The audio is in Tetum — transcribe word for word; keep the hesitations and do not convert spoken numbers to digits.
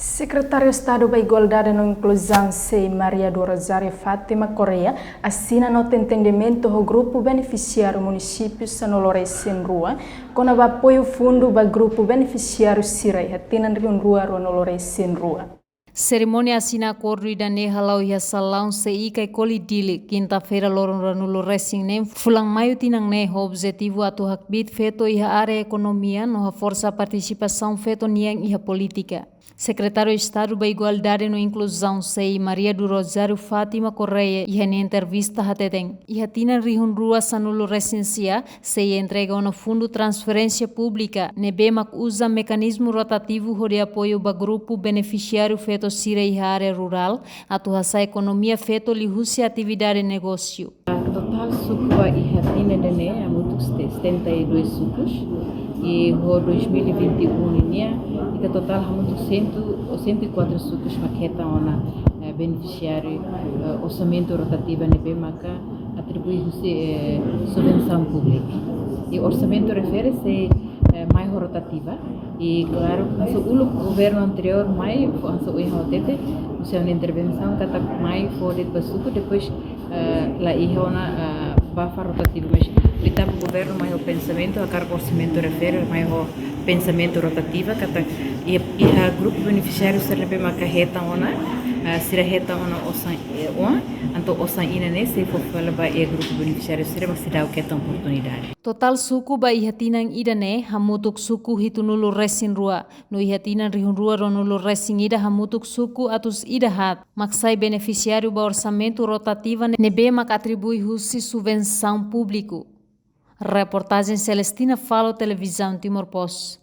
Sekretáriu Estadu ba Igualdade no Inkluzaun, SEI, Maria do Rosário Fátima Correia, asina nota entendimentu ho grupu benefisiáriu munisípiu sanulu-resin-rua, kona-ba apoiu fundu ba grupu benefisiáriu sira iha tinan rihun rua ruanulu-resin-rua. Serimónia asina akordu ida-ne'e hala'o iha salaun SEI Caicoli, Dili, kinta-feira loron ruanulu-resin-neen fulan maiu tinan ne'e, ho objetivu atu hakbiit feto iha área ekonomia no haforsa partisipasaun feto nian iha polítika. Sekretáriu Estadu ba Igualdade no Inkluzaun, SEI, Maria do Rosário Fátima Correia, iha nia entrevista hateten, iha tinan rihun rua sanulu-resin-sia, SEI entrega ona fundu transferénsia públika ne'ebé mak uza mekanizmu rotativu hodi apoiu ba grupu benefisiáriu feto sira iha área rurál atu hasa'e ekonomia feto liuhusi atividade negósiu. Totál suku ba iha tinan ida-ne'e hamutuk sete-, setenta e dois sukus, i ho dois mil e vinte e um nian, ita totál hamutuk cento, ou cento e quatro sukus mak hetan ona, eh, benefisiáriu, eh, orsamentu rotativa ne'ebé maka atribui husi, eh, subvensaun públika. I orsamentu refere-se, eh, mai ho rotativa. I klaru, hanesan uluk governu anteriór mai, fó hanesan ohin ha'u hatete, husi ha'u-nia intervensaun katak mai fó de'it ba suku, depois, eh, la iha ona, eh, ba fali rotativa, mas liután governu mai ho pensamentu, hakarak orsamentu refere, mai ho pensamentu rotativa, katak iha, iha grupu benefisiáriu sira ne'ebé maka hetan ona, eh, sira hetan ona osan, eh, oan, entaun osan ida-ne'e sei fó fali ba iha grupu benefisiáriu sira mak seidauk hetan oportunidade. Totál suku ba iha tinan ida-ne'e hamutuk suku hitunulu-resin-rua, no iha tinan rihun rua ruanulu-resin-ida hamutuk suku atus ida haat mak sai benefisiáriu ba orsamentu rotativa ne'ebé mak atribui husi subvensaun públiku. Reportajen Celestina Falo, Televizaun Timor Post.